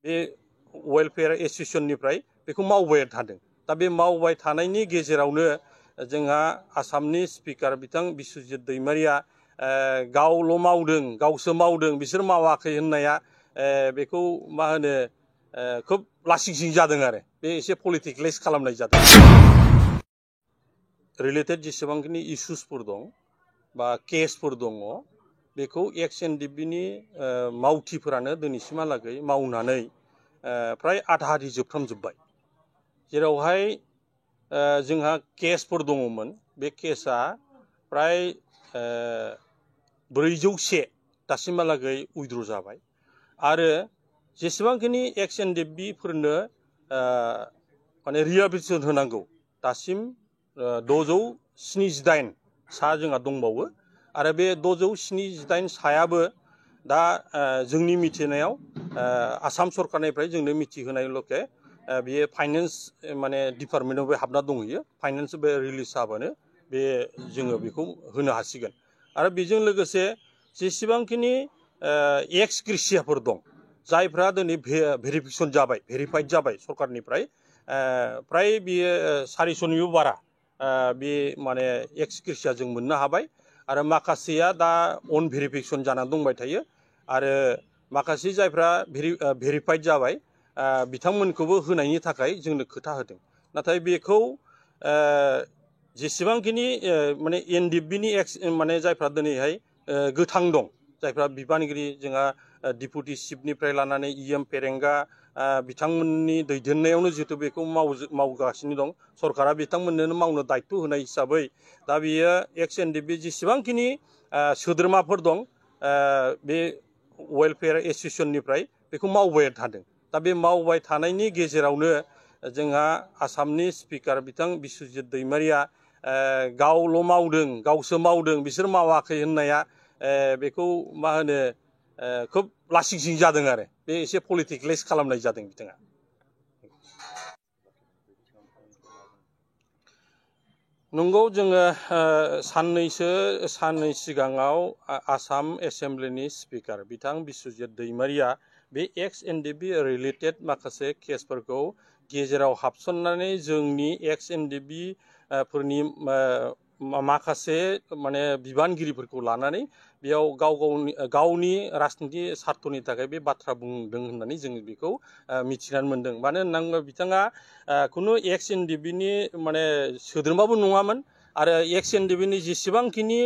बे वेलफेयार एसोसिएशननिफ्राय बेखौ मावबाय थादों। दा बे मावबाय थानायनि गेजेरावनो जोंहा आसामनि स्पिकार बिथां बिस्वजित दैमारिया गावल' मावदों, गावसो मावदों, बिसोर मावाखै होननाया बेखौ मा होनो खोब लासिंसिं जादों आरो बे एसे पलिटिकलाइज खालामनाय जादों। रिलेटेड जेसेबांखिनि इस्युसफोर दं बा केसफोर दङ बेखौ एक्स एनडिबिनि मावथिफोरानो दिनैसिमहालागै मावनानै फ्राय आधा आधि जोबफ्रामजोब्बाय। जेरावहाय जोंहा केसफोर दङमोन बे केसा फ्राय 401 दासिमहालागै उइद्र' जाबाय आरो जेसेबांखिनि एक्स एनडिबिफोरनो माने रिहेबिलिटेसन होनांगौ दासिम 678 सा जोंहा दंबावो आरो बे 678 सायाबो दा जोंनि मिथिनायाव आसाम सरकारनिफ्राय जोंनो मिथिहोनाय लके बेयो फाइनेन्स माने डिपार्टमेन्टआव बे हाबना दंहैयो। फाइनेन्स बे रिलिज जाबानो बे जोङो बेखौ होनो हासिगोन आरो बेजों लोगोसे जेसेबांखिनि एक्स ग्रेसियाफोर दं जायफ्रा दिनै भेरिफिकेसन जाबाय, भेरिफाइड जाबाय सरकारनिफ्राय फ्राय बियो 400निबो बारा बे माने एक्स ग्रेसिया जों मोननो हाबाय आरो माखासेया दा अन भेरिफिकेसन जानानै दंबाय थायो आरो माखासे जायफ्रा भेरिफाइड जाबाय बिथांमोनखौबो होनायनि थाखाय जोंनो खोथा होदों। नाथाय बेखौ जेसेबांखिनि माने एनडिबिनि एक्स माने जायफ्रा दिनैहाय गोथां दं, जायफ्रा बिबानगिरि जोंहा डिपुटि चिफनिफ्राय लानानै इएम फेरेंगा बिथांमोननि दैदेननायावनो जिहेतु बेखौ मावगासिनो दं, सरकारा बिथांमोननो मावनो दायित्व होनाय हिसाबै दा बियो एक्स एनडिबि जेसेबांखिनि सोद्रोमाफोर दं बे वेलफेयार एसोसिएशननिफ्राय बेखौ मावबाय थादों। दा बे मावबाय थानायनि गेजेरावनो जोंहा आसामनि स्पिकार बिथां बिस्वजित दैमारिया गावल' मावदों, गावसो मावदों, बिसोर मावाखै होननाया बेखौ मा होनो खोब लासिंसिं जादों आरो बे एसे पलिटिकलाइज खालामनाय जादों बिथाङा। नंगौ जोङो साननै सिगाङाव आसाम एसेम्ब्लिनि स्पिकार बिथां बिस्वजित दैमारिया बे एक्स एनडिबि रिलेटेड माखासे केसफोरखौ गेजेराव हाबसननानै जोंनि एक्स एनडिबि फोरनि माखासे माने बिबानगिरिफोरखौ लानानै बेयाव गावनि राजनिति सार्थनि थाखाय बे बाथ्रा बुंदों होननानै जोङो बेखौ मिथिनानै मोनदों। मानो होनना बुङोब्ला बिथाङा खुनु एक्स एनडिबिनि माने सोद्रोमाबो नङामोन आरो एक्स एनडिबिनि जेसेबांखिनि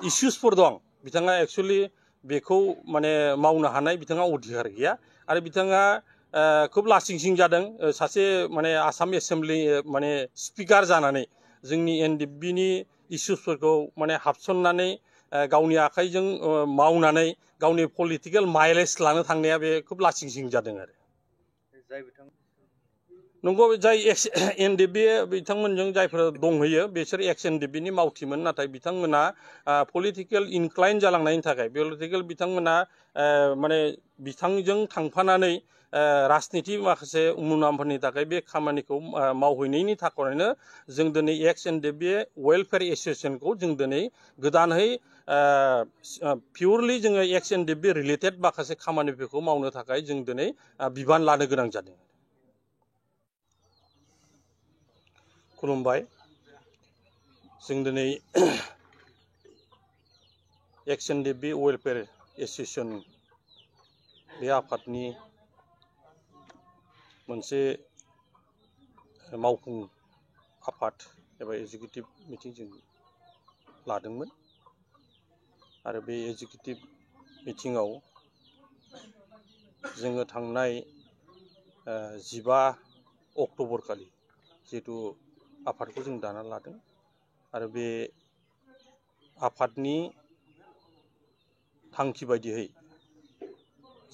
इस्युसफोर दं बिथाङा एक्सुवेलि बेखौ माने मावनो हानाय बिथाङा अधिकार गैया आरो बिथाङा खोब लासिंसिं जादों सासे माने आसाम एसेम्ब्लि माने स्पिकार जानानै जोंनि एनडिबिनि इस्युसफोरखौ माने हाबसननानै गावनि आखाइजों मावनानै गावनि पलिटिकेल माइलेज लानो थांनाया बे खोब लासिंसिं जादों आरो नंगौ जाय एक्स एनडिबि बिथांमोनजों जायफोर दंहैयो बिसोर एक्स एनडिबिनि मावथिमोन नाथाय बिथांमोना पलिटिकेल इनक्लाइन जालांनायनि थाखाय पलिटिकेल बिथांमोना माने बिथांजों थांफानानै राजनिति माखासे मुलाम्फानि थाखाय बे खामानिखौ मावहैनायनि थाखायनो जों दिनै एक्स एनडिबि वेलफेयार एसोसिएशनखौ जों दिनै गोदानै पिउरलि जोङो एक्स एनडिबि रिलेटेड माखासे खामानिफोरखौ मावनो थाखाय जों दिनै बिबान लानो गोनां जादों। खुलुमबाय। जों दिनै एक्स एनडिबि वेलफेयार एसोसिएशन बे आफादनि मोनसे मावफुं आफाद एबा एगजिकिउटिभ मिटिं जों लादोंमोन आरो बे एगजिकिउटिभ मिटिङाव जोङो थांनाय 15 अक्ट'बर खालि जिहेतु आफादखौ जों दाना लादों आरो बे आफादनि थांखि बायदियै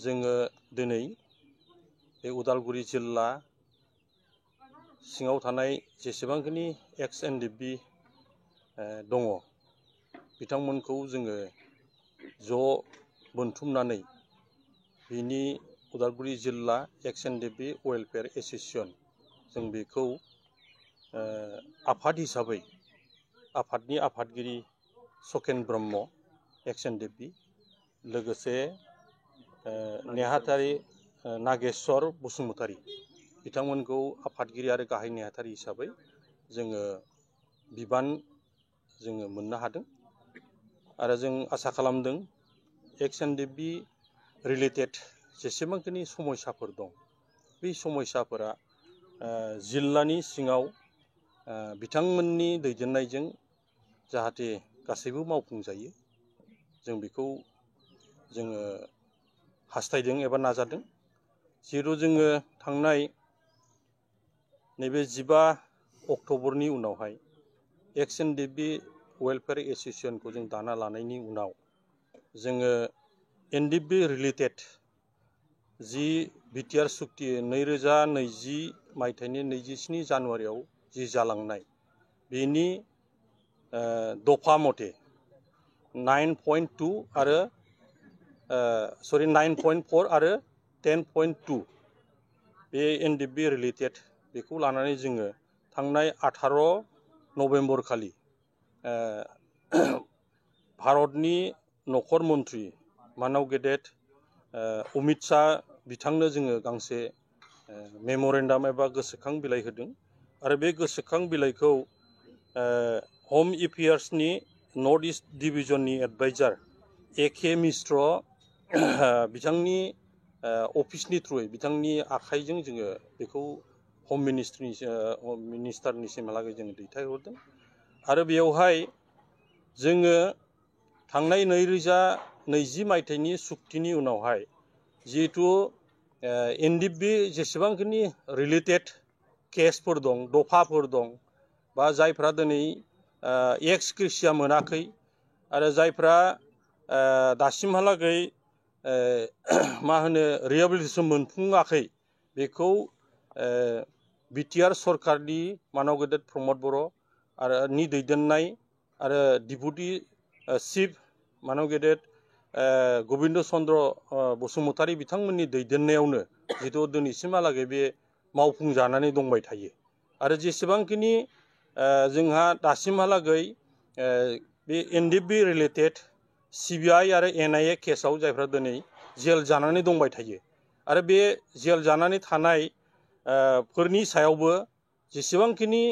जोङो दिनै बे उदालगुरि जिल्ला सिङाव थानाय जेसेबांखिनि एक्स एनडिबि दङ बिथांमोनखौ जोङो ज' बोनथुमनानै बिनि उदालगुरि जिल्ला एक्स एनडिबि वेलफेयार एसोसिएशन जों बेखौ आफाद हिसाबै आफादनि आफादगिरि सकेन ब्रह्म एक्स एनडिबि लोगोसे नेहाथारि नागेश्वर बसुमतारी बिथांमोनखौ आफादगिरि आरो गाहाय नेहाथारि हिसाबै जोङो बिबान जोङो मोननो हादों आरो जों आसा खालामदों XNDP रिलेटेड जेसेबांखिनि समयसाफोर दं बे समयसाफोरा जिल्लानि सिङाव बिथांमोननि दैदेननायजों जाहाथे गासैबो मावफुंजायो जों बेखौ जोङो हास्थायदों एबा नाजादों जिहेतु जोङो थांनाय नैबे 15 अक्ट'बरनि उनावहाय XNDP वेलफेयार एसोसिएशनखौ जों दाना लानायनि उनाव जोङो NDP रिलेटेड जि बिटिआर सुक्ति 2020 मायथाइनि 27 जानुवारियाव जि जालांनाय बेनि दफा मथे 9.2 आरो 9.4 आरो 10.2 बे NDP रिलेटेड बेखौ लानानै जोङो थांनाय 18 नभेम्बर खालि भारतनि नखर मन्त्रि मानव गेदेत अमित शाह बिथांनो जोङो गांसे मेम'रेन्डाम एबा गोसोखां बिलाइ होदों आरो बे गोसोखां बिलाइखौ हम एफेयार्सनि नर्थ इस्ट डिभिजननि एडभाइजार AK मिश्र बिथांनि अफिसनि थ्रुयै बिथांनि आखाइजों जोङो बेखौ हम मिनिस्टारनिसिमहालागै जोङो दैथायहरदों आरो बेयावहाय जोङो थांनाय 2020 मायथाइनि सुक्तिनि उनावहाय जिहेतु NDP जेसेबांखिनि रिलेटेड केसफोर दं दफाफोर दं बा जायफ्रा दिनै एक्स ग्रेसिया मोनाखै आरो जायफ्रा दासिमहालागै मा होनो रिहेबिलिटेसन मोनफुङाखै बेखौ बिटिआर सरकारनि मानव गेदेत प्रमद बर' आरो नि दैदेननाय आरो डिपुटि चिफ मानव गेदेत गबिन्द चन्द्र बसुमतारी बिथांमोननि दैदेननायावनो जिहेतु दिनैसिमहालागै बे मावफुंजानानै दंबाय थायो आरो जेसेबांखिनि जोंहा दासिमहालागै बे NDP रिलेटेड CBI आरो NIA केसाव जायफ्रा दिनै जेल जानानै दंबाय थायो आरो बे जेल जानानै थानाय फोरनि सायावबो जेसेबांखिनि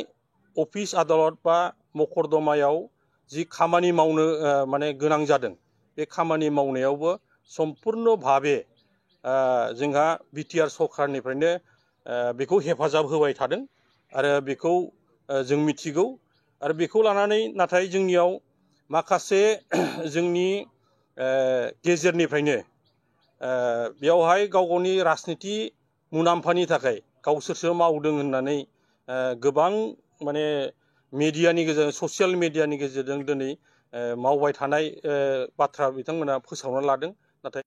अफिस आदालत बा मकर्दमायाव जि खामानि मावनो माने गोनां जादों बे खामानि मावनायावबो सम्पुर्ण भाबे जोंहा बिटिआर सरकारनिफ्रायनो बेखौ हेफाजाब होबाय थादों आरो बेखौ जों मिथिगौ आरो बेखौ लानानै नाथाय जोंनियाव माखासे जोंनि गेजेरनिफ्रायनो बेयावहाय गाव गावनि राजनिति मुलाम्फानि थाखाय गावसोरसो मावदों होननानै गोबां माने मिडियानि गेजेरजों ससियेल मिडियानि गेजेरजों दिनै मावबाय थानाय बाथ्रा बिथांमोना फोसावना लादों